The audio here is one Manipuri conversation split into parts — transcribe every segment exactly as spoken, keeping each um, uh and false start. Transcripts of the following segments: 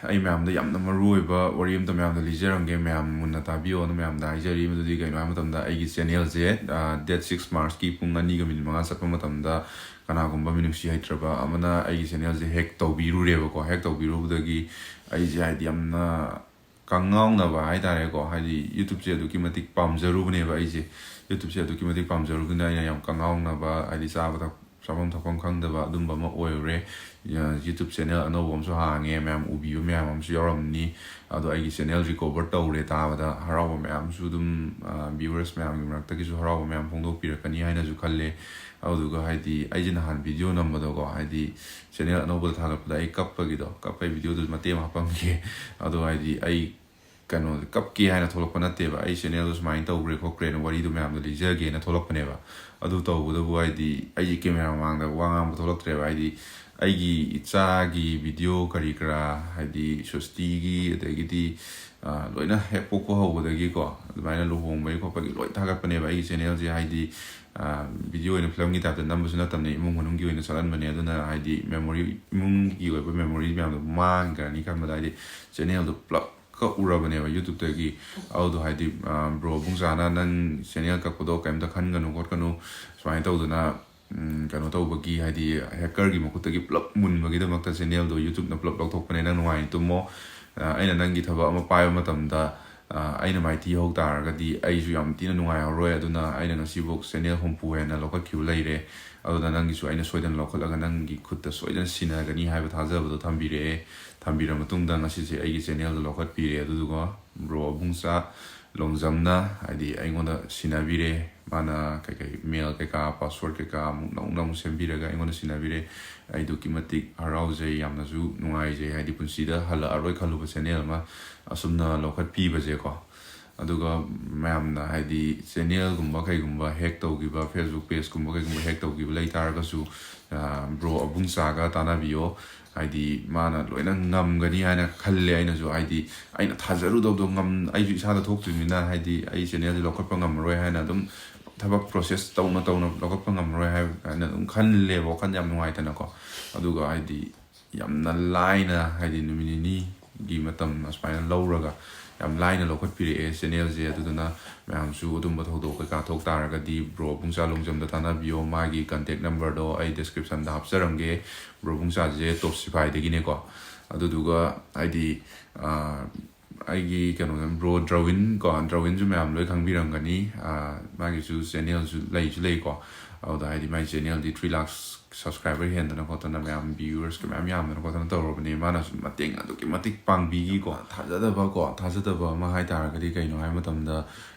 ꯑꯩ ꯃꯌꯥꯝꯗ ꯌꯥꯝꯅ ꯃꯔꯨ ꯑꯣꯏꯕ ꯋꯥꯔꯤ ꯑꯝꯇ ꯃꯌꯥꯝꯗ ꯂꯤꯖꯔꯝꯒꯦ, ꯃꯌꯥꯝ ꯃꯨꯟꯅ ꯇꯥꯕꯤꯌꯣꯅ ꯃꯌꯥꯝꯗ ꯍꯥꯏꯖꯔꯤ꯫ ꯃꯗꯨꯗꯤ ꯀꯩꯅꯣ ꯍꯥꯏꯕ ꯃꯇꯝꯗ, ꯑꯩꯒꯤ ꯆꯦꯅꯦꯜꯁꯦ ꯗꯦꯠ ꯁꯤꯛꯁ ꯃꯥꯔꯆꯀꯤ ꯄꯨꯡ ꯑꯅꯤꯒ ꯃꯤꯅꯤꯠ ꯃꯉꯥ ꯆꯠꯄ ꯃꯇꯝꯗ ꯀꯅꯥꯒꯨꯝꯕ ꯃꯤꯅꯨꯡꯁꯤ ꯍꯩꯇ꯭ꯔꯕ ꯑꯃꯅ ꯑꯩꯒꯤ ꯆꯦꯅꯦꯜꯁꯦ ꯍꯦꯛ ꯇꯧꯕꯤꯔꯨꯔꯦꯕꯀꯣ꯫ ꯍꯦꯛ ꯇꯧꯕꯤꯔꯨꯕꯗꯒꯤ ꯑꯩꯁꯦ ꯍꯥꯏꯗꯤ ꯌꯥꯝꯅ ꯀꯉꯥꯎꯅꯕ ꯍꯥꯏꯇꯥꯔꯦꯀꯣ꯫ ꯍꯥꯏꯗꯤ YouTubeꯁꯦ ꯑꯗꯨꯛꯀꯤ ꯃꯇꯤꯛ ꯄꯥꯝꯖꯔꯨꯕꯅꯦꯕ ꯑꯩꯁꯦ꯫ YouTubeꯁꯦ ꯑꯗꯨꯛꯀꯤ ꯃꯇꯤꯛ ꯄꯥꯝꯖꯔꯨꯕꯅꯤꯅ ꯑꯩꯅ ꯌꯥꯝ ꯀꯉꯥꯎꯅꯕ, ꯍꯥꯏꯗꯤ ꯆꯥꯕ ꯊꯛ ꯆꯥꯐꯝ ꯊꯛꯐꯝ ꯈꯪꯗꯕ ꯑꯗꯨꯝꯕ ꯑꯃ ꯑꯣꯏꯔꯨꯔꯦ꯫ ꯌ- YouTube ꯆꯦꯅꯦꯜ ꯑꯅꯧꯕ ꯑꯃꯁꯨ ꯍꯥꯡꯉꯦ, ꯃꯌꯥꯝ ꯎꯕꯤꯕ ꯃꯌꯥꯝ ꯑꯃꯁꯨ ꯌꯥꯎꯔꯝꯅꯤ꯫ ꯑꯗꯣ ꯑꯩꯒꯤ ꯆꯦꯅꯦꯜ ꯔꯤꯀꯣꯚꯔ ꯇꯧꯔꯦ ꯇꯥꯕꯗ ꯍꯔꯥꯎꯕ ꯃꯌꯥꯝꯁꯨ ꯑꯗꯨꯝ, ꯚ꯭ꯌꯨꯋꯔꯁ ꯃꯌꯥꯝꯒꯤ ꯃꯔꯛꯇꯒꯤꯁꯨ ꯍꯔꯥꯎꯕ ꯃꯌꯥꯝ ꯐꯣꯡꯗꯣꯛꯄꯤꯔꯛꯀꯅꯤ ꯍꯥꯏꯅꯁꯨ ꯈꯜꯂꯦ꯫ ꯑꯗꯨꯗꯨꯒ ꯍꯥꯏꯗꯤ ꯑꯩꯁꯦ ꯅꯍꯥꯟ ꯚꯤꯗꯤꯑꯣ ꯅꯝꯕꯗꯀꯣ, ꯍꯥꯏꯗꯤ ꯆꯦꯅꯦꯜ ꯑꯅꯧꯕꯗ ꯊꯥꯒꯠꯄꯗ ꯑꯩ ꯀꯞꯄꯒꯤꯗꯣ, ꯀꯞꯄꯩ ꯚꯤꯗꯤꯑꯣꯗꯨ ꯃꯇꯦꯛ ꯑꯃ ꯍꯥꯞꯄꯝꯒꯦ꯫ ꯑꯗꯣ ꯍꯥꯏꯗꯤ ꯑꯩ ꯀꯩꯅꯣ, ꯀꯞꯀꯦ ꯍꯥꯏꯅ ꯊꯣꯛꯂꯛꯄ ꯅꯠꯇꯦꯕ꯫ ꯑꯩ ꯆꯦꯅꯦꯜꯗꯣ ꯁꯨꯃꯥꯏꯅ ꯇꯧꯈ꯭ꯔꯦ ꯈꯣꯠꯈ꯭ꯔꯦꯅ ꯋꯥꯔꯤꯗꯣ ꯃꯌꯥꯝꯗꯣ ꯂꯤꯖꯒꯦꯅ ꯊꯣꯛꯂꯛꯄꯅꯦꯕ꯫ ꯑꯗꯨ ꯇꯧꯕꯗꯕꯨ ꯍꯥꯏꯗꯤ ꯑꯩꯒꯤ ꯀꯦꯃꯦꯔꯥ ꯃꯃꯥꯡꯗ ꯋꯥ ꯉꯥꯡꯕ ꯊꯣꯛꯂꯛꯇ꯭ꯔꯦꯕ꯫ ꯍꯥꯏꯗꯤ ꯑꯩꯒꯤ ꯏꯆꯥꯒꯤ ꯚꯤꯗꯤꯑꯣ ꯀꯔꯤ ꯀꯔꯥ, ꯍꯥꯏꯗꯤ ꯁꯣꯁꯇꯤꯒꯤ, ꯑꯗꯒꯤꯗꯤ ꯑ, ꯂꯣꯏꯅ ꯍꯦꯛ ꯄꯣꯛꯄ ꯍꯧꯕꯗꯒꯤꯀꯣ, ꯑꯗꯨꯃꯥꯏꯅ ꯂꯨꯍꯣꯡꯕꯒꯤ ꯈꯣꯠꯄꯒꯤ ꯂꯣꯏ ꯊꯥꯒꯠꯄꯅꯦꯕ ꯑꯩꯒꯤ ꯆꯦꯅꯦꯜꯁꯦ꯫ ꯍꯥꯏꯗꯤ ꯚꯤꯗꯤꯑꯣ ꯑꯣꯏꯅ ꯐꯤꯂꯝꯒꯤ ꯇꯥꯏꯞꯇ ꯅꯝꯕꯁꯨ ꯅꯠꯇꯕꯅꯤ, ꯏꯃꯨꯡ ꯃꯅꯨꯡꯒꯤ ꯑꯣꯏꯅ ꯆꯠꯍꯟꯕꯅꯦ꯫ ꯑꯗꯨꯅ ꯍꯥꯏꯗꯤ ꯃꯦꯃꯣꯔꯤ, ꯏꯃꯨꯡꯒꯤ ꯑꯣꯏꯕ ꯃꯦꯃꯣꯔꯤ ꯃꯌꯥꯝꯗꯣ ꯃꯥꯡꯈ꯭ꯔꯅꯤ ꯈꯟꯕꯗ ꯍꯥꯏꯗꯤ ꯆꯦꯅꯦꯜꯗꯣ ꯄꯨꯂꯞ ꯀꯛꯎꯔꯕꯅꯦꯕ YouTubeꯇꯒꯤ꯫ ꯑꯗꯨꯗꯣ ꯍꯥꯏꯗꯤ, ꯑ, ꯕ꯭ꯔꯣ ꯑꯕꯨꯡꯆꯥꯅ ꯅꯪ ꯆꯦꯅꯦꯜ ꯀꯛꯄꯗꯣ ꯀꯩꯝꯇ ꯈꯟꯒꯅꯨ ꯈꯣꯠꯀꯅꯨ, ꯁꯨꯃꯥꯏꯅ ꯇꯧꯗꯅ, ꯎꯝ, ꯀꯩꯅꯣ ꯇꯧꯕꯒꯤ, ꯍꯥꯏꯗꯤ ꯍꯦꯀꯔꯒꯤ ꯃꯈꯨꯠꯇꯒꯤ ꯄꯨꯂꯞ ꯃꯨꯟꯕꯒꯤꯗꯃꯛꯇ ꯆꯦꯅꯦꯜꯗꯣ YouTubeꯅ ꯄꯨꯂꯞ ꯂꯧꯊꯣꯛꯄꯅꯦ, ꯅꯪ ꯅꯨꯡꯉꯥꯏꯅ ꯇꯨꯝꯃꯣ꯫ ꯑ, ꯑꯩꯅ ꯅꯪꯒꯤ ꯊꯕꯛ ꯑꯃ ꯄꯥꯏꯕ ꯃꯇꯝꯗ, ꯑ, ꯑꯩꯅ ꯃꯥꯏꯊꯤ ꯍꯧ ꯇꯥꯔꯒꯗꯤ ꯑꯩꯁꯨ ꯌꯥꯝ ꯊꯤꯅ ꯅꯨꯡꯉꯥꯏꯍꯧꯔꯣꯏ꯫ ꯑꯗꯨꯅ ꯑꯩꯅ ꯉꯁꯤꯐꯥꯎ ꯆꯦꯅꯦꯜ ꯍꯨꯝꯐꯨ ꯍꯦꯟꯅ ꯂꯧꯈꯠꯈꯤꯕ ꯂꯩꯔꯦ꯫ ꯑꯗꯨꯅ ꯅꯪꯒꯤꯁꯨ ꯑꯩꯅ ꯁꯣꯏꯗꯅ ꯂꯧꯈꯠꯂꯒ ꯅꯪꯒꯤ ꯈꯨꯠꯇ ꯁꯣꯏꯗꯅ ꯁꯤꯟꯅꯒꯅꯤ ꯍꯥꯏꯕ ꯊꯥꯖꯕꯗꯣ ꯊꯝꯕꯤꯔꯛꯑꯦ꯫ ꯊꯝꯕꯤꯔ ꯃꯇꯨꯡꯗ ꯉꯁꯤꯁꯦ ꯑꯩꯒꯤ ꯆꯦꯅꯦꯜꯗꯣ ꯂꯧꯈꯠꯄꯤꯔꯦ꯫ ꯑꯗꯨꯗꯨꯒ ꯕ꯭ꯔꯣ ꯑꯕꯨꯡꯆꯥ ꯂꯣꯡꯖꯝꯅ ꯍꯥꯏꯗꯤ ꯑꯩꯉꯣꯟꯗ ꯁꯤꯟꯅꯕꯤꯔꯦ꯫ ꯃꯥꯅ ꯀꯩꯀꯩ ꯃꯦꯜ ꯀꯩꯀꯥ, ꯄꯥꯁꯋꯥꯔꯗ ꯀꯩꯀꯥ ꯑꯃꯨꯛ ꯅꯧꯅ ꯑꯃꯨꯛ ꯁꯦꯝꯕꯤꯔꯒ ꯑꯩꯉꯣꯟꯗ ꯁꯤꯟꯅꯕꯤꯔꯦ꯫ ꯑꯩ ꯑꯗꯨꯛꯀꯤ ꯃꯇꯤꯛ ꯍꯔꯥꯎꯖꯩ, ꯌꯥꯝꯅꯁꯨ ꯅꯨꯡꯉꯥꯏꯖꯩ꯫ ꯍꯥꯏꯗꯤ ꯄꯨꯟꯁꯤꯗ ꯍꯜꯂꯛꯑꯔꯣꯏ ꯈꯜꯂꯨꯕ ꯆꯦꯅꯦꯜ ꯑꯃ ꯑꯁꯨꯝꯅ ꯂꯧꯈꯠꯄꯤꯕꯁꯦꯀꯣ꯫ ꯑꯗꯨꯒ ꯃꯌꯥꯝꯅ ꯍꯥꯏꯗꯤ ꯆꯦꯅꯦꯜꯒꯨꯝꯕ ꯀꯩꯒꯨꯝꯕ ꯍꯦꯛ ꯇꯧꯈꯤꯕ, Facebook ꯄꯦꯖꯀꯨꯝꯕ ꯀꯩꯒꯨꯝꯕ ꯍꯦꯛ ꯇꯧꯈꯤꯕ ꯂꯩ ꯇꯥꯔꯒꯁꯨ, ꯑ, ꯕ꯭ꯔꯣ ꯑꯕꯨꯡꯆꯥꯒ ꯇꯥꯟꯅꯕꯤꯌꯣ꯫ ꯍꯥꯏꯗꯤ ꯃꯥꯅ ꯂꯣꯏꯅ ꯉꯝꯒꯅꯤ ꯍꯥꯏꯅ ꯈꯜꯂꯦ ꯑꯩꯅꯁꯨ꯫ ꯍꯥꯏꯗꯤ ꯑꯩꯅ ꯊꯥꯖꯔꯨꯗꯕꯗꯣ ꯉꯝ-, ꯑꯩꯁꯨ ꯏꯁꯥꯗ ꯊꯣꯛꯇ꯭ꯔꯤꯕꯅꯤꯅ ꯍꯥꯏꯗꯤ ꯑꯩ ꯆꯦꯅꯦꯜꯁꯦ ꯂꯧꯈꯠꯄ ꯉꯝꯃꯔꯣꯏ ꯍꯥꯏꯅ ꯑꯗꯨꯝ ꯊꯕꯛ ꯄ꯭ꯔꯣꯁꯦꯁ ꯇꯧꯅ ꯇꯧꯅ ꯂꯧꯈꯠꯄ ꯉꯝꯃꯔꯣꯏ ꯍꯥꯏ-, ꯍꯥꯏꯅ ꯑꯗꯨꯝ ꯈꯜꯂꯦꯕ, ꯋꯥꯈꯜ ꯌꯥꯝ ꯅꯨꯡꯉꯥꯏꯇꯅꯀꯣ꯫ ꯑꯗꯨꯒ ꯍꯥꯏꯗꯤ ꯌꯥꯝꯅ ꯂꯥꯏꯅ ꯍꯥꯏꯗꯤ ꯅꯨꯃꯤꯠ ꯅꯤꯅꯤ ꯒꯤ ꯃꯇꯝ ꯑꯁꯨꯃꯥꯏꯅ ꯂꯧꯔꯒ ꯌꯥꯝ ꯂꯥꯏꯅ ꯂꯧꯈꯠꯄꯤꯔꯛꯑꯦ ꯆꯦꯅꯦꯜꯁꯦ꯫ ꯑꯗꯨꯗꯨꯅ ꯃꯌꯥꯝꯁꯨ ꯑꯗꯨꯝꯕ ꯊꯧꯗꯣꯛ ꯀꯩꯀꯥ ꯊꯣꯛ ꯇꯥꯔꯒꯗꯤ ꯕ꯭ꯔꯣ ꯕꯨꯡꯆꯥ ꯂꯣꯡꯖꯝꯗ ꯇꯥꯟꯅꯕꯤꯌꯣ꯫ ꯃꯥꯒꯤ ꯀꯟꯇꯦꯛ ꯅꯝꯕꯔꯗꯣ ꯑꯩ ꯗꯤꯁꯀ꯭ꯔꯤꯞꯁꯟꯗ ꯍꯥꯞꯆꯔꯝꯒꯦ꯫ ꯕ꯭ꯔꯣ ꯕꯨꯡꯆꯥꯁꯦ ꯇꯣꯞ ꯁꯤꯐꯥꯏꯗꯒꯤꯅꯦꯀꯣ꯫ ꯑꯗꯨꯗꯨꯒ ꯍꯥꯏꯗꯤ ꯑꯩꯒꯤ ꯀꯩꯅꯣꯗ ꯕ꯭ꯔꯣ ꯗ꯭ꯔꯋꯤꯟ ꯀꯣ, ꯗ꯭ꯔꯋꯤꯟꯁꯨ ꯃꯌꯥꯝ ꯂꯣꯏ ꯈꯪꯕꯤꯔꯝꯒꯅꯤ꯫ ꯃꯥꯒꯤꯁꯨ ꯆꯦꯅꯦꯜꯁꯨ ꯂꯩꯁꯨ ꯂꯩꯀꯣ꯫ ꯑꯗꯨꯗ ꯍꯥꯏꯗꯤ ꯃꯥꯒꯤ ꯆꯦꯅꯦꯜꯗꯤ ꯊ꯭ꯔꯤ ꯂꯥꯛꯁ ꯁꯕꯁꯀ꯭ꯔꯥꯏꯕꯔ ꯍꯦꯟꯗꯅ ꯈꯣꯠꯇꯅ ꯃꯌꯥꯝ ꯚ꯭ꯌꯨꯋꯔꯁꯀ ꯃꯌꯥꯝ ꯌꯥꯝꯗꯅ ꯈꯣꯠꯇꯅ ꯇꯧꯔꯕꯅꯦ꯫ ꯃꯥꯅꯁꯨ ꯃꯇꯦꯡ ꯑꯗꯨꯛꯀꯤ ꯃꯇꯤꯛ ꯄꯥꯡꯕꯤꯈꯤꯀꯣ꯫ ꯊꯥꯖꯗꯕꯀꯣ, ꯊꯥꯖꯗꯕ ꯑꯃ ꯍꯥꯏ ꯇꯥꯔꯒꯗꯤ ꯀꯩꯅꯣ ꯍꯥꯏꯕ ꯃꯇꯝꯗ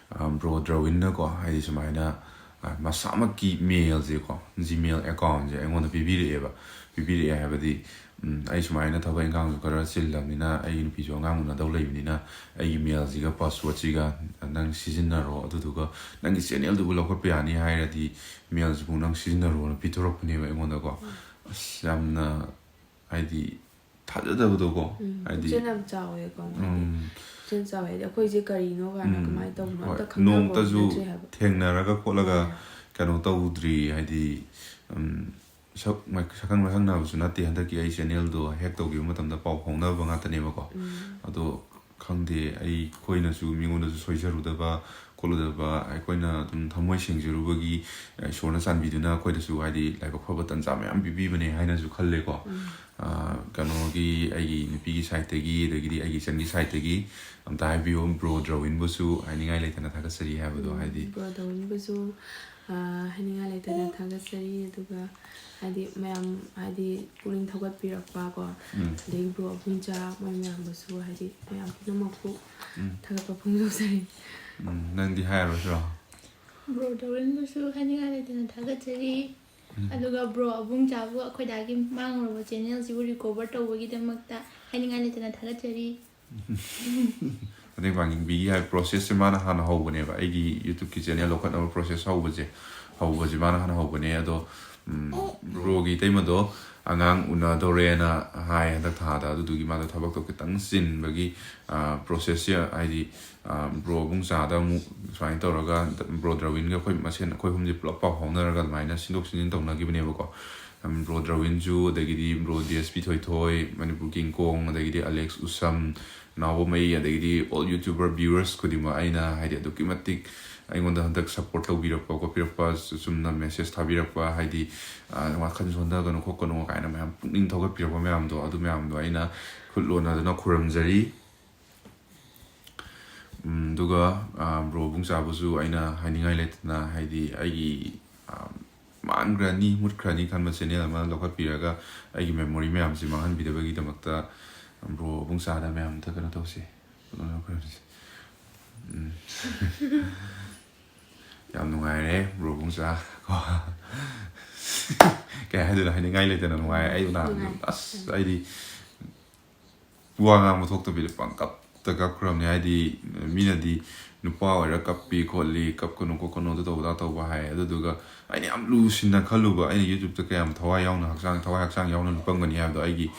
ꯕ꯭ꯔꯣ ꯗ꯭ꯔꯋꯤꯟꯅꯀꯣ, ꯍꯥꯏꯗꯤ ꯁꯨꯃꯥꯏꯅ ꯃꯁꯥꯃꯛꯀꯤ ꯃꯦꯜꯁꯦꯀꯣ, ꯖꯤꯃꯦꯜ ꯑꯦꯀꯥꯎꯟꯁꯦ ꯑꯩꯉꯣꯟꯗ ꯄꯤꯕꯤꯔꯛꯑꯦꯕ꯫ ꯄꯤꯕꯤꯔꯛꯑꯦ ꯍꯥꯏꯕꯗꯤ ꯑꯩ ꯁꯨꯃꯥꯏꯅ ꯊꯕꯛ ꯏꯪꯈꯥꯡꯁꯨ ꯈꯔ ꯆꯤꯜꯂꯕꯅꯤꯅ, ꯑꯩꯒꯤ ꯅꯨꯄꯤꯁꯨ ꯑꯉꯥꯡ ꯎꯅꯗꯧ ꯂꯩꯕꯅꯤꯅ, ꯑꯩꯒꯤ ꯃꯦꯜꯁꯤꯒ ꯄꯥꯁꯋꯥꯔꯗꯁꯤꯒ ꯅꯪ ꯁꯤꯖꯤꯟꯅꯔꯣ, ꯑꯗꯨꯗꯨꯒ ꯅꯪꯒꯤ ꯆꯦꯅꯦꯜꯗꯨꯕꯨ ꯂꯧꯈꯠꯄ ꯌꯥꯅꯤ ꯍꯥꯏꯔꯗꯤ ꯃꯦꯜꯁꯤꯕꯨ ꯅꯪ ꯁꯤꯖꯤꯟꯅꯔꯣꯅ ꯄꯤꯊꯣꯔꯛꯄꯅꯦꯕ ꯑꯩꯉꯣꯟꯗꯀꯣ꯫ ꯑꯁ, ꯌꯥꯝꯅ ꯍꯥꯏꯗꯤ ꯊꯥꯖꯗꯕꯗꯣꯀꯣ꯫ ꯍꯥꯏꯗꯤ ꯄꯨꯛꯆꯦꯜ ꯌꯥꯝ ꯆꯥꯎꯋꯦꯀꯣ꯫ ꯎꯝ, ꯄꯨꯛꯆꯦꯜ ꯆꯥꯎꯋꯦ ꯍꯥꯏꯗꯤ ꯑꯩꯈꯣꯏꯁꯦ ꯀꯔꯤꯅꯣ ꯀꯥꯏꯅ ꯎꯝ, ꯀꯃꯥꯏꯅ ꯇꯧꯕꯅꯣ ꯍꯣꯏ, ꯑꯝꯇ ꯈꯪꯅꯕ ꯅꯣꯡꯃꯇꯁꯨ ꯅꯠꯇ꯭ꯔꯤ ꯍꯥꯏꯕ꯫ ꯊꯦꯡꯅꯔꯒ ꯈꯣꯠꯂꯒ ꯎꯝ꯫ ꯀꯩꯅꯣ ꯇꯧꯗ꯭ꯔꯤ꯫ ꯍꯥꯏꯗꯤ ꯎꯝ, ꯁꯛ ꯃꯥꯏ-, ꯁꯛꯈꯪ ꯃꯥꯏꯈꯪꯅꯕꯁꯨ ꯅꯠꯇꯦ꯫ ꯍꯟꯗꯛꯀꯤ ꯑꯩ ꯆꯦꯅꯦꯜꯗꯣ ꯍꯦꯛ ꯇꯧꯈꯤꯕ ꯃꯇꯝꯗ ꯄꯥꯎ ꯐꯥꯎꯅꯕ ꯉꯥꯛꯇꯅꯦꯕꯀꯣ꯫ ꯎꯝ꯫ ꯑꯗꯣ ꯈꯪꯗꯦ, ꯑꯩꯈꯣꯏꯅꯁꯨ ꯃꯤꯉꯣꯟꯗꯁꯨ ꯁꯣꯏꯖꯔꯨꯗꯕ ꯈꯣꯠꯂꯨꯗꯕ, ꯑꯩꯈꯣꯏꯅ ꯑꯗꯨꯝ ꯊꯃꯣꯏ ꯁꯦꯡꯖꯔꯨꯕꯒꯤ ꯏꯁꯣꯔꯅ ꯆꯥꯟꯕꯤꯗꯨꯅ ꯑꯩꯈꯣꯏꯗꯁꯨ ꯍꯥꯏꯗꯤ ꯂꯥꯏꯕꯛ ꯐꯕ ꯇꯟꯖꯥ ꯃꯌꯥꯝ ꯄꯤꯕꯤꯕꯅꯦ ꯍꯥꯏꯅꯁꯨ ꯈꯜꯂꯦꯀꯣ꯫ ꯎꯝ꯫ ꯀꯩꯅꯣꯒꯤ, ꯑꯩꯒꯤ ꯅꯨꯄꯤꯒꯤ ꯁꯥꯏꯠꯇꯒꯤ, ꯑꯗꯒꯤꯗꯤ ꯑꯩꯒꯤ ꯏꯆꯟꯒꯤ ꯁꯥꯏꯠꯇꯒꯤ ꯑꯝꯇ ꯍꯥꯏꯕꯤꯌꯨ, ꯕ꯭ꯔꯣ ꯗ꯭ꯔꯋꯤꯟꯕꯨꯁꯨ ꯍꯥꯏꯅꯤꯡꯉꯥꯏ ꯂꯩꯇꯅ ꯊꯥꯒꯠꯆꯔꯤ ꯍꯥꯏꯕꯗꯣ꯫ ꯎꯝ, ꯍꯥꯏꯗꯤ ꯕ꯭ꯔꯣ ꯗ꯭ꯔꯋꯤꯟꯕꯨꯁꯨ, ꯑ, ꯍꯥꯏꯅꯤꯡꯉꯥꯏ ꯂꯩꯇꯅ ꯊꯥꯒꯠꯆꯔꯤ꯫ ꯑꯗꯨꯒ ꯍꯥꯏꯗꯤ ꯃꯌꯥꯝ ꯍꯥꯏꯗꯤ ꯄꯨꯛꯅꯤꯡ ꯊꯧꯒꯠꯄꯤꯔꯛꯄ ꯀꯣ, ꯎꯝ꯫ ꯑꯗꯩ ꯕ꯭ꯔꯣ ꯑꯕꯨꯡꯆꯥ ꯃꯣꯏ ꯃꯌꯥꯝꯕꯨꯁꯨ ꯍꯥꯏꯗꯤ ꯃꯌꯥꯝ ꯄꯨꯝꯅꯃꯛꯄꯨ ꯎꯝ꯫ ꯊꯥꯒꯠꯄ ꯐꯣꯡꯗꯣꯛꯆꯔꯤ꯫ ꯎꯝ, ꯅꯪꯗꯤ ꯍꯥꯏꯔꯔꯣꯏꯗ꯭ꯔꯣ? ꯕ꯭ꯔꯣ ꯗ꯭ꯔꯋꯤꯟꯕꯨꯁꯨ ꯍꯥꯏꯅꯤꯡꯉꯥꯏ ꯂꯩꯇꯅ ꯊꯥꯒꯠꯆꯔꯤ꯫ ꯎꯝ꯫ ꯑꯗꯨꯒ ꯕ꯭ꯔꯣ ꯑꯕꯨꯡꯆꯥꯕꯨ ꯑꯩꯈꯣꯏꯗꯥꯒꯤ ꯃꯥꯡꯂꯨꯔꯕ ꯆꯦꯅꯦꯜꯁꯤꯕꯨ ꯔꯤꯀꯣꯚꯔ ꯇꯧꯕꯒꯤꯗꯃꯛꯇ ꯍꯥꯏꯅꯤꯡꯉꯥꯏ ꯂꯩꯇꯅ ꯊꯥꯒꯠꯆꯔꯤ꯫ ꯃꯇꯦꯡ ꯄꯥꯡꯕꯤꯒꯦ ꯍꯥꯏꯕ ꯄ꯭ꯔꯣꯁꯦꯁꯁꯦ ꯃꯥꯅ ꯍꯥꯟꯅ ꯍꯧꯕꯅꯦꯕ꯫ ꯑꯩꯒꯤ ꯌꯨꯇ꯭ꯌꯨꯕꯀꯤ ꯆꯦꯅꯦꯜ ꯂꯧꯈꯠꯅꯕ ꯄ꯭ꯔꯣꯁꯦꯁ ꯍꯧꯕꯁꯦ, ꯍꯧꯕꯁꯦ ꯃꯥꯅ ꯍꯥꯟꯅ ꯍꯧꯕꯅꯦ꯫ ꯑꯗꯣ ꯎꯝ, ꯕ꯭ꯔꯣꯒꯤ ꯏꯇꯩꯃꯗꯣ ꯑꯉꯥꯡ ꯎꯅꯗꯧꯔꯦꯅ ꯍꯥꯏ ꯍꯟꯗꯛ ꯊꯥꯗ꯫ ꯑꯗꯨꯗꯨꯒꯤ ꯃꯥꯗꯣ ꯊꯕꯛꯇꯣ ꯈꯤꯇꯪ ꯆꯤꯟꯕꯒꯤ, ꯑ, ꯄ꯭ꯔꯣꯁꯦꯁꯁꯦ ꯍꯥꯏꯗꯤ, ꯑ, ꯕ꯭ꯔꯣ ꯑꯕꯨꯡꯆꯥꯗ ꯑꯃꯨꯛ ꯁꯨꯃꯥꯏꯅ ꯇꯧꯔꯒ ꯕ꯭ꯔꯣ ꯗ꯭ꯔꯋꯤꯟꯒ ꯑꯩꯈꯣꯏ ꯃꯁꯦꯟ, ꯑꯩꯈꯣꯏ ꯑꯍꯨꯝꯁꯦ ꯄꯨꯂꯞ ꯄꯥꯎ ꯐꯥꯎꯅꯔꯒ ꯑꯗꯨꯃꯥꯏꯅ ꯁꯤꯟꯗꯣꯛ ꯁꯤꯟꯖꯤꯟ ꯇꯧꯅꯈꯤꯕꯅꯦꯕꯀꯣ꯫ ꯕ꯭ꯔꯣ ꯗ꯭ꯔꯋꯤꯟꯁꯨ, ꯑꯗꯒꯤꯗꯤ bro D S P Thoithoi, Manipur king Kong, ꯑꯗꯒꯤꯗꯤ ꯑꯂꯦꯛꯁ ꯎꯁꯝ, ꯅꯥꯎꯕꯃꯩ, ꯑꯗꯒꯤꯗꯤ all YouTuber viewers ꯈꯨꯗꯤꯡꯃꯛ ꯑꯩꯅ ꯍꯥꯏꯗꯤ ꯑꯗꯨꯛꯀꯤ ꯃꯇꯤꯛ ꯑꯩꯉꯣꯟꯗ ꯍꯟꯗꯛ support ꯇꯧꯕꯤꯔꯛꯄ ꯈꯣꯠꯄꯤꯔꯛꯄ, ꯆꯨꯝꯅ message ꯊꯥꯕꯤꯔꯛꯄ, ꯍꯥꯏꯗꯤ ꯋꯥꯈꯜ ꯁꯣꯟꯊꯒꯅꯨ ꯈꯣꯠꯀꯅꯨ ꯀꯥꯏꯅ ꯃꯌꯥꯝ ꯄꯨꯛꯅꯤꯡ ꯊꯧꯒꯠꯄꯤꯔꯛꯄ ꯃꯌꯥꯝꯗꯣ, ꯑꯗꯨ ꯃꯌꯥꯝꯗꯣ ꯑꯩꯅ ꯈꯨꯠ ꯂꯣꯟꯅꯗꯨꯅ ꯈꯨꯔꯨꯝꯖꯔꯤ꯫ ꯑꯗꯨꯒ ꯕ꯭ꯔꯣ ꯕꯨꯡꯆꯥꯕꯨꯁꯨ ꯑꯩꯅ ꯍꯥꯏꯅꯤꯡꯉꯥꯏ ꯂꯩꯇꯅ, ꯍꯥꯏꯗꯤ ꯑꯩꯒꯤ ꯃꯥꯡꯈ꯭ꯔꯅꯤ, ꯃꯨꯠꯈ꯭ꯔꯅꯤ ꯈꯟꯕ channel ꯑꯃ ꯂꯧꯈꯠꯄꯤꯔꯒ ꯑꯩꯒꯤ memory ꯃꯌꯥꯝꯁꯤ ꯃꯥꯡꯍꯟꯕꯤꯗꯕꯒꯤꯗꯃꯛꯇ ꯕ꯭ꯔꯣ ꯕꯨꯡꯆꯥꯗ ꯃꯌꯥꯝꯗ ꯀꯩꯅꯣ ꯇꯧꯁꯦ꯫ ꯌꯥꯝ ꯅꯨꯡꯉꯥꯏꯔꯦ ꯕ꯭ꯔꯣ ꯕꯨꯡꯆꯥ ꯀꯣ꯫ ꯀꯩ ꯍꯥꯏꯗꯣꯏꯅꯣ, ꯍꯥꯏꯅꯤꯡꯉꯥꯏ ꯂꯩꯇꯅ ꯅꯨꯡꯉꯥꯏꯔꯦ꯫ ꯑꯩ ꯅꯍꯥꯟ ꯑꯁ ꯑꯩꯗꯤ ꯋꯥ ꯉꯥꯡꯕ ꯊꯣꯛꯇꯕꯤꯗ ꯄꯪꯀꯞꯇ ꯀꯞꯈ꯭ꯔꯕꯅꯦ꯫ ꯍꯥꯏꯗꯤ ꯃꯤꯅꯗꯤ ꯅꯨꯄꯥ ꯑꯣꯏꯔ ꯀꯞꯄꯤ ꯈꯣꯠꯂꯤ, ꯀꯞꯀꯅꯨ ꯈꯣꯠꯀꯅꯨ, ꯑꯗꯨ ꯇꯧꯕ ꯑꯗꯥ ꯇꯧꯕ ꯍꯥꯏ꯫ ꯑꯗꯨꯗꯨꯒ ꯑꯩꯅ ꯌꯥꯝ ꯂꯨꯁꯤꯟꯅ ꯈꯜꯂꯨꯕ, ꯑꯩꯅ YouTubeꯇ ꯀꯌꯥꯝ ꯊꯋꯥꯏ ꯌꯥꯎꯅ, ꯍꯛꯆꯥꯡ, ꯊꯋꯥꯏ ꯍꯛꯆꯥꯡ ꯌꯥꯎꯅ ꯂꯨꯞꯄꯝꯒꯅꯤ ꯍꯥꯏꯕꯗꯣ ꯑꯩꯒꯤ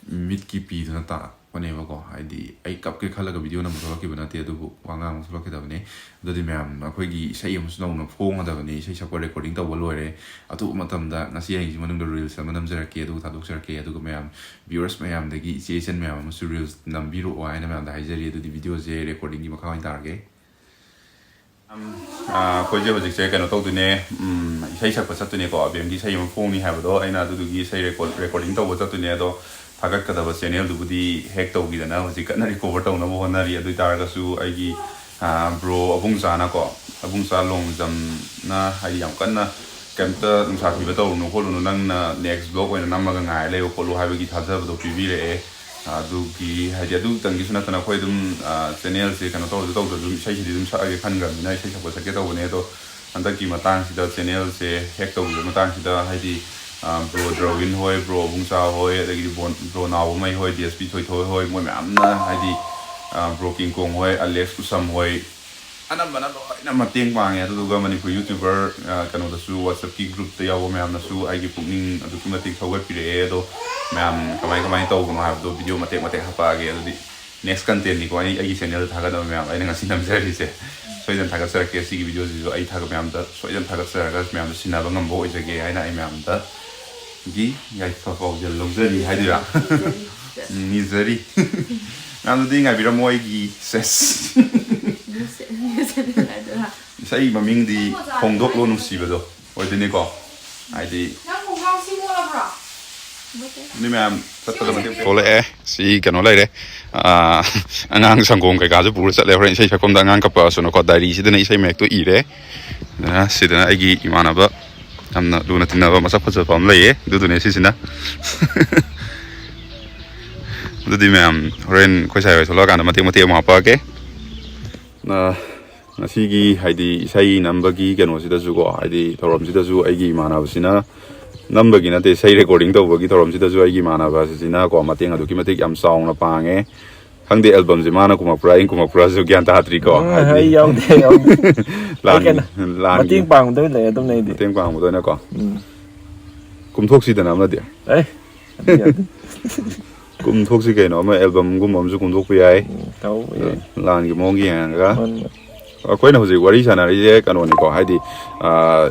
ꯃꯤꯠꯀꯤ ꯄꯤꯗꯨꯅ ꯇꯥꯛꯄꯅꯦꯕꯀꯣ꯫ ꯍꯥꯏꯗꯤ ꯑꯩ ꯀꯞꯀꯦ ꯈꯜꯂꯒ video ꯅꯝꯕ ꯊꯣꯛꯂꯛꯈꯤꯕ ꯅꯠꯇꯦ, ꯑꯗꯨꯕꯨ ꯋꯥ ꯉꯥꯡꯕ ꯊꯣꯛꯂꯛꯈꯤꯗꯕꯅꯦ꯫ ꯑꯗꯨꯗꯤ ꯃꯌꯥꯝ, ꯑꯩꯈꯣꯏꯒꯤ ꯏꯁꯩ ꯑꯃꯁꯨ ꯅꯧꯅ ꯐꯣꯡꯒꯗꯕꯅꯤ, ꯏꯁꯩ ꯁꯛꯄ recording ꯇꯧꯕ ꯂꯣꯏꯔꯦ꯫ ꯑꯊꯨꯕ ꯃꯇꯝꯗ ꯉꯁꯤ ꯍꯌꯦꯡꯁꯤ ꯃꯅꯨꯡꯗ reels ꯑꯃ ꯅꯝꯖꯔꯛꯀꯦ, ꯑꯗꯨꯒ ꯊꯥꯗꯣꯛꯆꯔꯛꯀꯦ꯫ ꯑꯗꯨꯒ ꯃꯌꯥꯝ viewers ꯃꯌꯥꯝꯗꯒꯤ ꯏꯆꯦ ꯏꯆꯟ ꯃꯌꯥꯝ ꯑꯃꯁꯨ reels ꯅꯝꯕꯤꯔꯛꯑꯣ ꯍꯥꯏꯅ ꯃꯌꯥꯝꯗ ꯍꯥꯏꯖꯔꯤ꯫ ꯑꯗꯨꯗꯤ videoꯁꯦ recordingꯒꯤ ꯃꯈꯥ ꯑꯣꯏꯅ ꯇꯥꯔꯒꯦ꯫ ꯑꯩꯈꯣꯏꯁꯦ ꯍꯧꯖꯤꯛꯁꯦ ꯀꯩꯅꯣ ꯇꯧꯗꯣꯏꯅꯦ, ꯏꯁꯩ ꯁꯛꯄ ꯆꯠꯇꯣꯏꯅꯦꯀꯣ꯫ ꯑꯕꯦꯝꯒꯤ ꯏꯁꯩ ꯑꯃ ꯐꯣꯡꯅꯤ ꯍꯥꯏꯕꯗꯣ, ꯑꯩꯅ ꯑꯗꯨꯗꯨꯒꯤ ꯏꯁꯩ record recording ꯇꯧꯕ ꯆꯠꯇꯣꯏꯅꯦ꯫ ꯑꯗꯣ ꯊꯥꯒꯠꯀꯗꯕ channelꯗꯨꯕꯨꯗꯤ hack ꯇꯧꯈꯤꯗꯅ ꯍꯧꯖꯤꯛ ꯀꯟꯅ recover ꯇꯧꯅꯕ ꯍꯣꯠꯅꯔꯤ꯫ ꯑꯗꯨ ꯑꯣꯏ ꯇꯥꯔꯒꯁꯨ ꯑꯩꯒꯤ ꯕ꯭ꯔꯣ ꯑꯕꯨꯡꯆꯥꯅꯀꯣ, ꯑꯕꯨꯡꯆꯥ ꯂꯣꯡꯖꯝꯅ ꯍꯥꯏꯗꯤ ꯌꯥꯝ ꯀꯟꯅ ꯀꯩꯝꯇ ꯅꯨꯡꯁꯥ ꯊꯤꯕ ꯇꯧꯔꯨꯅꯨ ꯈꯣꯠꯂꯨꯅꯨ, ꯅꯪꯅ next vlog ꯑꯣꯏꯅ ꯅꯝꯃꯒ ꯉꯥꯏꯔ ꯂꯩꯌꯨ ꯈꯣꯠꯂꯨ ꯍꯥꯏꯕꯒꯤ ꯊꯥꯖꯕꯗꯣ ꯄꯤꯕꯤꯔꯛꯑꯦ꯫ ꯑꯗꯨꯒꯤ ꯍꯥꯏꯗꯤ ꯑꯗꯨꯇꯪꯒꯤꯁꯨ ꯅꯠꯇꯅ ꯑꯩꯈꯣꯏ ꯑꯗꯨꯝ channelꯁꯦ ꯀꯩꯅꯣ ꯇꯧꯔꯁꯨ ꯇꯧꯗ꯭ꯔꯁꯨ ꯑꯗꯨꯝ ꯏꯁꯩꯁꯤꯗꯤ ꯑꯗꯨꯝ ꯁꯛꯑꯒꯦ ꯈꯟꯈ꯭ꯔꯕꯅꯤꯅ ꯏꯁꯩ ꯁꯛꯄ ꯁꯛꯀꯦ ꯇꯧꯕꯅꯦ꯫ ꯑꯗꯣ ꯍꯟꯗꯛꯀꯤ ꯃꯇꯥꯡꯁꯤꯗ channelꯁꯦ hack ꯇꯧꯈꯤꯕ ꯃꯇꯥꯡꯁꯤꯗ ꯍꯥꯏꯗꯤ ꯕ꯭ꯔꯣ ꯗ꯭ꯔꯣꯋꯤꯟ ꯍꯣꯏ, ꯕ꯭ꯔꯣ ꯑꯕꯨꯡꯆꯥ ꯍꯣꯏ, ꯑꯗꯒꯤꯗꯤ ꯕ꯭ꯔꯣ ꯅꯥꯎꯕꯃꯩ ꯍꯣꯏ, ꯗꯤ ꯑꯦꯁ ꯄꯤ ꯊꯣꯏꯊꯣꯏ ꯍꯣꯏ, ꯃꯣꯏ ꯃꯌꯥꯝꯅ ꯍꯥꯏꯗꯤ ꯕ꯭ꯔꯣ ꯀꯤꯡꯀꯣꯡ ꯍꯣꯏ, ꯑꯂꯦꯛꯁ ꯎꯁꯝ ꯍꯣꯏ, ꯑꯅꯝꯕꯅ ꯂꯣꯏꯅ ꯃꯇꯦꯡ ꯄꯥꯡꯉꯦ꯫ ꯑꯗꯨꯗꯨꯒ ꯃꯅꯤꯄꯨꯔ YouTuber ꯀꯩꯅꯣꯗꯁꯨ, WhatsAppꯀꯤ groupꯇ ꯌꯥꯎꯕ ꯃꯌꯥꯝꯅꯁꯨ ꯑꯩꯒꯤ ꯄꯨꯛꯅꯤꯡ ꯑꯗꯨꯛꯀꯤ ꯃꯇꯤꯛ ꯊꯧꯒꯠꯄꯤꯔꯛꯑꯦ꯫ ꯑꯗꯣ ꯃꯌꯥꯝ ꯀꯃꯥꯏ ꯀꯃꯥꯏꯅ ꯇꯧꯕꯅꯣ ꯍꯥꯏꯕꯗꯣ video ꯃꯇꯦꯛ ꯃꯇꯦꯛ ꯍꯥꯞꯄꯛꯑꯒꯦ꯫ ꯑꯗꯨꯗꯤ next contentꯅꯤꯀꯣ ꯑꯩ ꯑꯩꯒꯤ channelꯗ ꯊꯥꯒꯠꯅꯕ ꯃꯌꯥꯝ ꯑꯩꯅ ꯉꯁꯤ ꯅꯝꯖꯔꯤꯁꯦ꯫ ꯁꯣꯏꯗꯅ ꯊꯥꯒꯠꯆꯔꯛꯀꯦ꯫ ꯁꯤꯒꯤ videoꯁꯤꯁꯨ ꯑꯩ ꯊꯥꯒꯠ ꯃꯌꯥꯝꯗ ꯁꯣꯏꯗꯅ ꯊꯥꯒꯠꯆꯔꯒ ꯃꯌꯥꯝꯗ ꯁꯤꯟꯅꯕ ꯉꯝꯕ ꯑꯣꯏꯖꯒꯦ ꯍꯥꯏꯅ ꯑꯩ ꯃꯌꯥꯝꯗ ꯒꯤ ꯌꯥꯏꯐ ꯄꯥꯎꯖꯦꯜ ꯂꯧꯖꯔꯤ ꯍꯥꯏꯗꯣꯏꯔꯥ? ꯅꯤꯖꯔꯤ꯫ ꯃꯌꯥꯝꯗꯨꯗꯤ ꯉꯥꯏꯕꯤꯔꯝꯃꯣ ꯑꯩꯒꯤ ꯁꯦꯁ꯫ ꯏꯁꯩ ꯃꯃꯤꯡꯗꯤ ꯐꯣꯡꯗꯣꯛꯂꯣ ꯅꯨꯡꯁꯤꯕꯗꯣ ꯑꯣꯏꯗꯣꯏꯅꯤꯀꯣ꯫ ꯍꯥꯏꯗꯤ ꯅꯪ ꯈꯣꯡꯒ꯭ꯔꯥꯎ ꯁꯤ ꯃꯣꯠꯂꯕ꯭ꯔꯣ? ꯃꯤ ꯃꯌꯥꯝ ꯆꯠꯄꯗ ꯃꯇꯦꯡ ꯊꯣꯛꯂꯛꯑꯦ꯫ ꯁꯤ ꯀꯩꯅꯣ ꯂꯩꯔꯦ꯫ ꯑꯥ, ꯑꯉꯥꯡ ꯁꯪꯒꯣꯝ ꯀꯩꯀꯥꯁꯨ ꯄꯨꯔ ꯆꯠꯂꯦ꯫ ꯍꯣꯔꯦꯟ ꯏꯁꯩ ꯁꯛꯐꯝꯗ ꯑꯉꯥꯡ ꯀꯞꯄꯛꯑꯁꯨꯅꯀꯣ, ꯗꯥꯏꯔꯤꯁꯤꯗꯅ ꯏꯁꯩ ꯃꯌꯦꯛꯇꯣ ꯏꯔꯦ꯫ ꯑꯗꯨꯅ ꯁꯤꯗꯅ ꯑꯩꯒꯤ ꯏꯃꯥꯟꯅꯕ ꯌꯥꯝꯅ ꯂꯨꯅ ꯇꯤꯟꯅꯕ ꯃꯁꯛ ꯐꯖꯕ ꯑꯃ ꯂꯩꯌꯦ꯫ ꯑꯗꯨꯗꯨꯅꯦ ꯁꯤꯁꯤꯅ꯫ ꯑꯗꯨꯗꯤ ꯃꯌꯥꯝ ꯍꯣꯔꯦꯟ ꯑꯩꯈꯣꯏ ꯁꯥꯏ ꯍꯣꯏ ꯊꯣꯛꯂꯛꯑꯀꯥꯟꯗ ꯃꯇꯦꯛ ꯃꯇꯦꯛ ꯑꯃꯨꯛ ꯍꯥꯞꯄꯛꯑꯒꯦ꯫ ꯑ, ꯉꯁꯤꯒꯤ ꯍꯥꯏꯗꯤ ꯏꯁꯩ ꯅꯝꯕꯒꯤ ꯀꯩꯅꯣꯁꯤꯗꯁꯨꯀꯣ, ꯍꯥꯏꯗꯤ ꯊꯧꯔꯝꯁꯤꯗꯁꯨ ꯑꯩꯒꯤ ꯏꯃꯥꯟꯅꯕꯁꯤꯅ, ꯅꯝꯕꯒꯤ ꯅꯠꯇꯦ, ꯏꯁꯩ ꯔꯦꯀꯣꯔꯗꯤꯡ ꯇꯧꯕꯒꯤ ꯊꯧꯔꯝꯁꯤꯗꯁꯨ ꯑꯩꯒꯤ ꯏꯃꯥꯟꯅꯕꯁꯤꯅꯀꯣ ꯃꯇꯦꯡ ꯑꯗꯨꯛꯀꯤ ꯃꯇꯤꯛ ꯌꯥꯝ ꯆꯥꯎꯅ ꯄꯥꯡꯉꯦ꯫ ꯈꯪꯗꯦ ꯑꯦꯜꯕꯝꯁꯦ ꯃꯥꯅ ꯀꯨꯝꯃꯛꯄ꯭ꯔꯥ ꯑꯩꯅ ꯀꯨꯝꯃꯛꯄ꯭ꯔꯥꯁꯨ ꯒ꯭ꯌꯥꯟ ꯇꯥꯗ꯭ꯔꯤꯀꯣ꯫ ꯎꯝ, ꯍꯥꯏꯗꯤ ꯑꯩ ꯌꯥꯎꯗꯦ, ꯌꯥꯎꯗꯦ꯫ ꯑꯩ ꯂꯥꯟꯒꯤ, ꯀꯩꯅꯣ, ꯂꯥꯟꯒꯤ ꯃꯇꯦꯡ ꯄꯥꯡꯕꯗ ꯑꯣꯏꯅ ꯂꯩꯔꯦ ꯑꯗꯨꯝ ꯑꯩꯗꯤ꯫ ꯃꯇꯦꯡ ꯄꯥꯡꯕꯗ ꯑꯣꯏꯅꯀꯣ꯫ ꯎꯝ꯫ ꯀꯨꯝꯊꯣꯛꯁꯤꯗꯅ ꯑꯃꯗꯤ꯫ ꯑꯦ, ꯌꯥꯗꯦ, ꯌꯥꯗꯦ꯫ ꯀꯨꯝꯊꯣꯛꯁꯤ ꯀꯩꯅꯣ, ꯑꯃ ꯑꯦꯜꯕꯝꯒꯨꯝꯕ ꯑꯃꯁꯨ ꯀꯨꯝꯊꯣꯛꯄ ꯌꯥꯏ꯫ ꯎꯝ, ꯇꯧꯕ ꯌꯥꯏ꯫ ꯂꯥꯟꯒꯤ ꯃꯑꯣꯡ ꯌꯦꯡꯉꯒ꯫ ꯃꯥꯅꯤ, ꯃꯥꯅꯤ꯫ ꯑꯩꯈꯣꯏꯅ ꯍꯧꯖꯤꯛ ꯋꯥꯔꯤ ꯁꯥꯟꯅꯔꯤꯁꯦ ꯀꯩꯅꯣꯅꯤꯀꯣ, ꯍꯥꯏꯗꯤ, ꯑꯥ,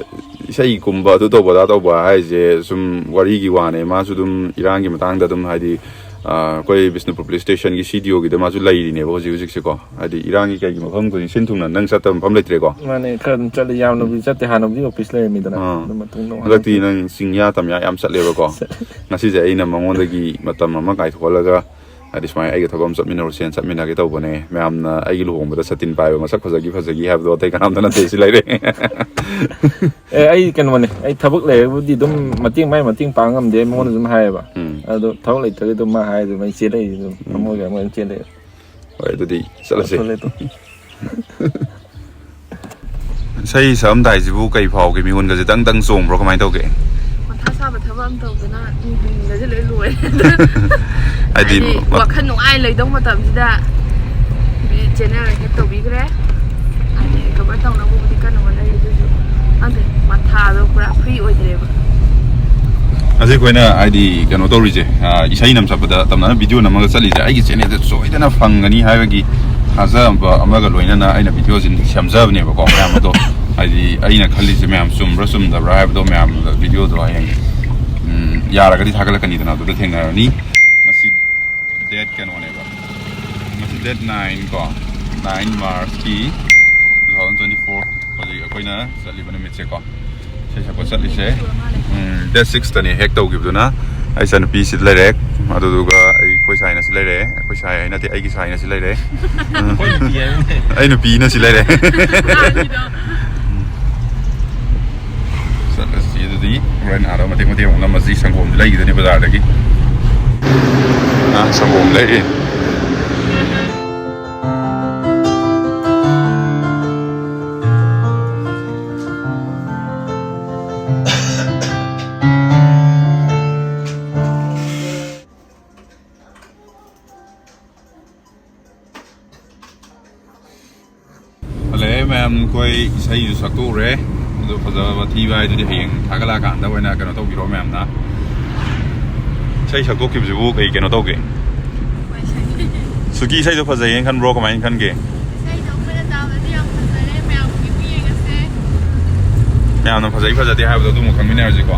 ꯏꯁꯩꯒꯨꯝꯕ ꯑꯗꯨ ꯇꯧꯕ ꯑꯗꯥ ꯇꯧꯕ ꯍꯥꯏꯁꯦ ꯁꯨꯝ ꯋꯥꯔꯤꯒꯤ ꯋꯥꯅꯦ꯫ ꯃꯥꯁꯨ ꯑꯗꯨꯝ ꯏꯔꯥꯡꯒꯤ ꯃꯇꯥꯡꯗ ꯑꯗꯨꯝ ꯍꯥꯏꯗꯤ, ꯑꯥ, ꯑꯩꯈꯣꯏ ꯕꯤꯁꯅꯨꯄꯨꯔ ꯄꯨꯂꯤꯁ ꯁ꯭ꯇꯦꯁꯟꯒꯤ ꯁꯤ ꯗꯤ ꯑꯣꯒꯤꯗ ꯃꯥꯁꯨ ꯂꯩꯔꯤꯅꯦꯕ ꯍꯧꯖꯤꯛ ꯍꯧꯖꯤꯛꯁꯦꯀꯣ꯫ ꯍꯥꯏꯗꯤ ꯏꯔꯥꯡꯒꯤ ꯀꯩꯒꯤ ꯃꯐꯝ ꯈꯨꯗꯤꯡ ꯁꯤꯟ ꯊꯨꯡꯅ ꯅꯪ ꯆꯠꯇꯕ ꯃꯐꯝ ꯂꯩꯇ꯭ꯔꯦꯀꯣ꯫ ꯃꯥꯅꯦ, ꯈꯔ ꯑꯗꯨꯝ ꯆꯠꯂꯤ, ꯌꯥꯝꯅꯕꯨꯗꯤ ꯆꯠꯇꯦ, ꯍꯥꯟꯅꯕꯨꯗꯤ ꯑꯣꯐꯤꯁ ꯂꯩꯔꯝꯃꯤꯗꯅ꯫ ꯑꯥ꯫ ꯑꯗꯨ ꯃꯇꯨꯡꯗ ꯑꯃꯨꯛ ꯍꯟꯗꯛꯇꯤ ꯍꯜꯂꯛꯇꯦ꯫ ꯅꯪ ꯆꯤꯡꯌꯥ ꯇꯝꯌꯥ ꯌꯥꯝ ꯆꯠꯂꯦꯕꯀꯣ꯫ ꯆꯠꯂꯦ꯫ ꯉꯁꯤꯁꯦ ꯑꯩꯅ ꯃꯉꯣꯟꯗꯒꯤ ꯃꯇꯝ ꯑꯃ ꯀꯥꯏꯊꯣꯛꯍꯜꯂꯒ ꯍꯥꯏꯗꯤ ꯁꯨꯃꯥꯏꯅ ꯑꯩꯒ ꯊꯕꯛ ꯑꯃ ꯆꯠꯃꯤꯟꯅꯔꯨꯁꯦꯅ ꯆꯠꯃꯤꯟꯅꯒꯦ ꯇꯧꯕꯅꯦ꯫ ꯃꯌꯥꯝꯅ ꯑꯩꯒꯤ ꯂꯨꯍꯣꯡꯕꯗ ꯁꯥꯇꯤꯟ ꯄꯥꯏꯕ ꯃꯁꯛ ꯐꯖꯈꯤ ꯐꯖꯈꯤ ꯍꯥꯏꯕꯗꯣ ꯑꯇꯩ ꯀꯅꯥꯝꯇ ꯅꯠꯇꯦ, ꯁꯤ ꯂꯩꯔꯦ꯫ ꯑꯦ, ꯑꯩ ꯀꯩꯅꯣꯅꯦ, ꯑꯩ ꯊꯕꯛ ꯂꯩꯔꯕꯨꯗꯤ ꯑꯗꯨꯝ ꯃꯇꯦꯡ, ꯃꯥꯏ ꯃꯇꯦꯡ ꯄꯥꯡ ꯉꯝꯗꯦ, ꯑꯩ ꯃꯉꯣꯟꯗ ꯑꯗꯨꯝ ꯍꯥꯏꯌꯦꯕ꯫ ꯎꯝ꯫ ꯑꯗꯣ ꯊꯕꯛ ꯂꯩꯇ꯭ꯔꯗꯤ ꯑꯗꯨꯝ ꯃꯥ ꯍꯥꯏꯔꯗꯤ ꯑꯗꯨꯝ ꯑꯩ ꯆꯦꯜꯂꯛꯏ ꯑꯗꯨꯝ, ꯎꯝ꯫ ꯊꯃꯣꯏꯒ ꯑꯃ ꯑꯗꯨꯝ ꯆꯦꯜꯂꯛꯑꯦ꯫ ꯍꯣꯏ, ꯑꯗꯨꯗꯤ ꯆꯠꯂꯁꯦ꯫ ꯆꯠꯂꯦ ꯑꯗꯨꯝ꯫ ꯏꯁꯩ ꯁꯛꯑꯝꯗꯥꯏꯁꯤꯕꯨ ꯀꯩ ꯐꯥꯎꯒꯦ? ꯃꯤꯍꯨꯟꯒꯁꯦ ꯗꯪ ꯗꯪ ꯆꯣꯡꯕ꯭ꯔꯣ? ꯀꯃꯥꯏꯅ ꯇꯧꯒꯦ? ꯃꯊꯥ ꯁꯥꯕ ꯊꯕꯛ ꯑꯃ ꯇꯧꯗꯅ ꯃꯤꯍꯨꯟꯒꯁꯦ ꯂꯣꯏ ꯂꯣꯏꯔꯦ꯫ ꯍꯥꯏꯗꯤ ꯍꯥꯏꯗꯤ ꯃ- ꯋꯥꯈꯜ ꯅꯨꯡꯉꯥꯏ ꯂꯩꯗꯧ ꯃꯇꯝꯁꯤꯗ ꯆꯦꯅꯦꯜ ꯍꯦꯛ ꯇꯧꯕꯤꯈ꯭ꯔꯦ꯫ ꯍꯥꯏꯗꯤ ꯔꯤꯀꯣꯚꯔ ꯇꯧꯅꯕꯕꯨꯗꯤ ꯀꯟꯅ ꯍꯣꯠꯅꯔꯤ, ꯑꯗꯨꯁꯨ ꯈꯪꯗꯦ, ꯃꯊꯥꯗꯣ ꯄꯨꯔꯥ ꯐ꯭ꯔꯤ ꯑꯣꯏꯗ꯭ꯔꯦꯕ꯫ ꯑꯁꯤ ꯑꯩꯈꯣꯏꯅ ꯍꯥꯏꯗꯤ ꯀꯩꯅꯣ ꯇꯧꯔꯤꯁꯦ, ꯑ, ꯏꯁꯩ ꯅꯝ ꯆꯠꯄꯗ ꯇꯝꯅꯅ ꯚꯤꯗꯤꯑꯣ ꯅꯝꯃꯒ ꯆꯠꯂꯤꯁꯦ ꯑꯩꯒꯤ ꯆꯦꯅꯦꯜꯗ ꯁꯣꯏꯗꯅ ꯐꯪꯒꯅꯤ ꯍꯥꯏꯕꯒꯤ ꯊꯥꯖꯕ ꯑꯃꯒ ꯂꯣꯏꯅꯅ ꯑꯩꯅ ꯚꯤꯗꯤꯑꯣꯁꯤ ꯁꯦꯝꯖꯕꯅꯦꯕꯀꯣ꯫ ꯃꯌꯥꯝ ꯑꯗꯣ ꯍꯥꯏꯗꯤ ꯑꯩꯅ ꯈꯜꯂꯤꯁꯦ ꯃꯌꯥꯝ ꯆꯨꯝꯕ꯭ꯔꯥ ꯆꯨꯝꯗꯕ꯭ꯔꯥ ꯍꯥꯏꯕꯗꯣ ꯃꯌꯥꯝꯗ ꯚꯤꯗꯤꯑꯣꯗꯣ ꯍꯌꯦꯡ, ꯎꯝ, ꯎꯝ, ꯌꯥꯔꯒꯗꯤ ꯊꯥꯒꯠꯂꯛꯀꯅꯤꯗꯅ, ꯑꯗꯨꯗ ꯊꯦꯡꯅꯔꯅꯤ꯫ ꯉꯁꯤ ꯗꯦꯠ ꯀꯩꯅꯣꯅꯦꯕ, ꯉꯁꯤ ꯗꯦꯠ ꯅꯥꯏꯟ ꯀꯣ, ꯅꯥꯏꯟ ꯃꯥꯔꯆꯀꯤ ꯇꯨ ꯊꯥꯎꯖꯟ ꯇ꯭ꯋꯦꯟꯇꯤ ꯐꯣꯔ꯫ ꯍꯧꯖꯤꯛ ꯑꯩꯈꯣꯏꯅ ꯆꯠꯂꯤꯕ ꯅꯨꯃꯤꯠꯁꯦꯀꯣ, ꯏꯁꯩ ꯁꯛꯄ ꯆꯠꯂꯤꯁꯦ꯫ ꯎꯝ, ꯗꯦꯠ ꯁꯤꯛꯁꯇꯅꯤ ꯍꯦꯛ ꯇꯧꯈꯤꯕꯗꯨꯅ꯫ ꯑꯩ ꯏꯆꯟꯅꯨꯄꯤ ꯁꯤꯗ ꯂꯩꯔꯦ, ꯑꯗꯨꯗꯨꯒ ꯑꯩꯈꯣꯏ ꯁꯥꯏꯅ ꯁꯤ ꯂꯩꯔꯦ꯫ ꯑꯩꯈꯣꯏ ꯁꯥꯏ ꯍꯥꯏ ꯅꯠꯇꯦ, ꯑꯩꯒꯤ ꯁꯥꯏꯅ ꯁꯤ ꯂꯩꯔꯦ꯫ ꯑꯩꯈꯣꯏ ꯅꯨꯄꯤ ꯍꯥꯏꯕꯅꯦ꯫ ꯑꯩ ꯅꯨꯄꯤꯅ ꯁꯤ ꯂꯩꯔꯦ꯫ ꯆꯠꯂꯁꯤ ꯑꯗꯨꯗꯤ꯫ ꯍꯣꯔꯦꯟ ꯑꯥꯗ ꯃꯇꯦꯛ ꯃꯇꯦꯛ ꯑꯃꯨꯛ ꯅꯝꯃꯁꯤ꯫ ꯁꯪꯒꯣꯝꯁꯨ ꯂꯩꯈꯤꯗꯣꯏꯅꯤ ꯕꯖꯥꯔꯗꯒꯤ꯫ ꯑꯥ, ꯁꯪꯒꯣꯝ ꯂꯩꯔꯤ꯫ ꯍꯜꯂꯛꯑꯦ ꯃꯌꯥꯝ, ꯑꯩꯈꯣꯏ ꯏꯁꯩꯁꯨ ꯁꯛꯇꯣꯛꯎꯔꯦ꯫ ꯑꯗꯣ ꯐꯖꯕ ꯊꯤꯕ ꯍꯥꯏꯗꯨꯗꯤ ꯍꯌꯦꯡ ꯊꯥꯒꯠꯂꯛꯑꯀꯥꯟꯗ ꯑꯣꯏꯅ ꯀꯩꯅꯣ ꯇꯧꯕꯤꯔꯣ ꯃꯌꯥꯝꯅ꯫ ꯏꯁꯩ ꯁꯛꯇꯣꯛꯈꯤꯕꯁꯤꯕꯨ ꯀꯩ ꯀꯩꯅꯣ ꯇꯧꯒꯦ? ꯁꯨꯀꯤ ꯏꯁꯩꯗꯣ ꯐꯖꯩꯌꯦꯅ ꯈꯟꯕ꯭ꯔꯣ, ꯀꯃꯥꯏꯅ ꯈꯟꯒꯦ? ꯏꯁꯩꯗꯣ ꯑꯩꯈꯣꯏꯅ ꯇꯥꯕꯗꯤ ꯌꯥꯝ ꯐꯖꯔꯦ, ꯃꯌꯥꯝ ꯍꯧꯖꯤꯛꯄꯨ ꯌꯦꯡꯉꯁꯦ꯫ ꯃꯌꯥꯝꯅ ꯐꯖꯩ ꯐꯖꯗꯦ ꯍꯥꯏꯕꯗꯣ ꯑꯗꯨꯃꯨꯛ ꯈꯪꯃꯤꯟꯅꯔꯁꯤꯀꯣ꯫